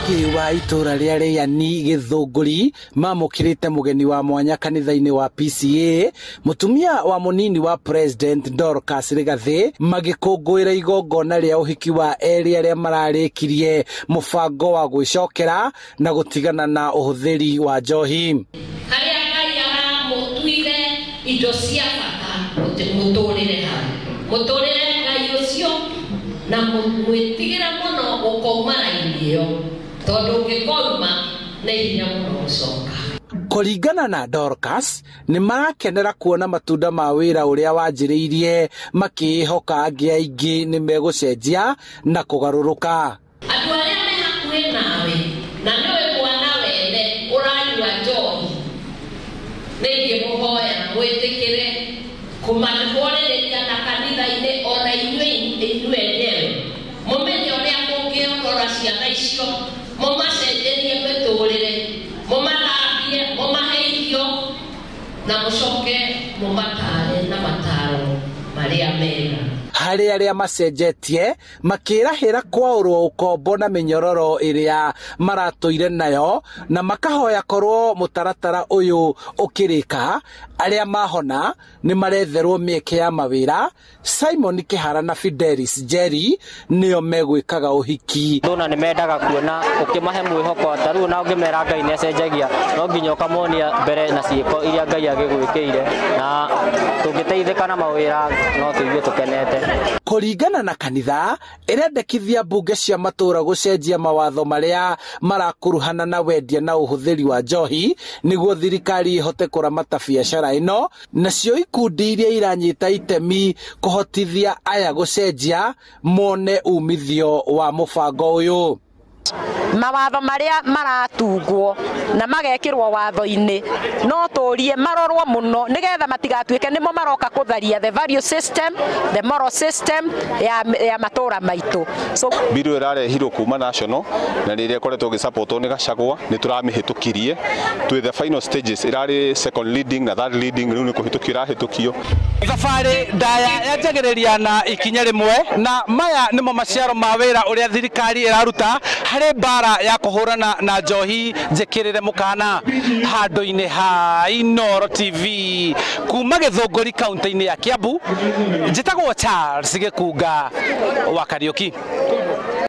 Mũingĩ wa itũra rĩa Rĩani Gĩthũngũri mamũkĩrĩte mũgeni wa mwanya kanitha-inĩ wa PCA, mũtumia wa mũnini wa President Dorcas Rigathĩ, magĩkũngũĩra igongona rĩa ũhiki wa erĩ arĩa mararĩkirie mũbango wa gwĩcokera na gũtigana na ũhũthĩri wa njohi. Harĩa Ngai aramũtuire indo cia bata mũtũrĩre hau, mũtũrĩre Ngai ũcio na mwĩtigĩre mũno gũkoima raini ĩyo, tondũ ũngĩkoima nĩ hinya mũno gũcoka. Kũringana na Dorcas, nĩ marakenera kuona matunda ma wĩra ũrĩa wanjĩrĩirie, makĩĩhoka angĩ aingĩ nĩ megũcenjia na kũgarũrũka. Andũ arĩa me hakuhĩ nawe na nĩwe mwana wene ũranyua njohi, nĩ ingĩmũhoya mwĩtĩkĩre kũmahorĩrĩria na kanitha-inĩ ona inyuĩ enyewe mũmenye ũrĩa mũngĩrora ciana icio, mũmacenjerie mĩtũrĩre, mũmathambie, mũmahe irio na mũcoke mũmatare na mataro marĩa mega. Harĩ arĩa macenjetie makĩrahĩra kwaũrwo ũkombo na mĩnyororo ĩrĩa maratũire nayo, na makahoya korwo mũtaratara ũyũ ũkĩrĩka, arĩa mahona nĩ maretherwo mĩeke ya mawĩra. Simon Kĩhara na Fidelis Jerry nĩo megwĩkaga ũhiki. Ndona nĩ mendaga kuona ũkĩmahe mwĩhoko, ta rĩu na ũngĩmera Ngai nĩ acenjagia, no nginya ũkamonia mbere na ciĩko iria Ngai agĩgwĩkĩire, na tũngĩteithĩka na mawĩra no tũigue tũkenete. Kũringana na kanitha, ĩrendekithia mbunge cia matũra gũcenjia mawatho marĩa marakuruhana na wendia na ũhũthĩri wa njohi nĩguo thirikari ĩhote kũramata biacara ĩno, nacio ikundi iria iranyita itemi kũhotithia aya gũcenjia mone umithio wa mũbango ũyũ. Mawatho marĩa maratungwo na magekĩrwo watho-inĩ no tũrie marorwo mũno nĩgetha matigatuĩke nĩmo maroka kũtharia the value system, the moral system ya matũra maitũ. So bill ĩrarehirwo kuma national na rĩrĩa ĩkoretwo ĩgĩsupportwo nĩ Gachagua nĩ tũramĩhĩtũkirie twĩ the final stages, ĩrarĩ second leading na third leading, rĩu nĩ kũhĩtũkio ĩrahĩtũkio. Thabarĩ ndaya yanjagĩrĩria na ikinya rĩmwe, na maya nĩmo maciaro ma wĩra ũrĩa thirikari ĩraruta harĩ mbara ya kũhũrana na njohi njĩkĩrĩre mũkana. Handũ-inĩ ha Inooro TV kuma Gĩthũngũri kaunti-inĩ ya Kiambu, njĩtagwo Charles Gĩkunga wa Kariũki.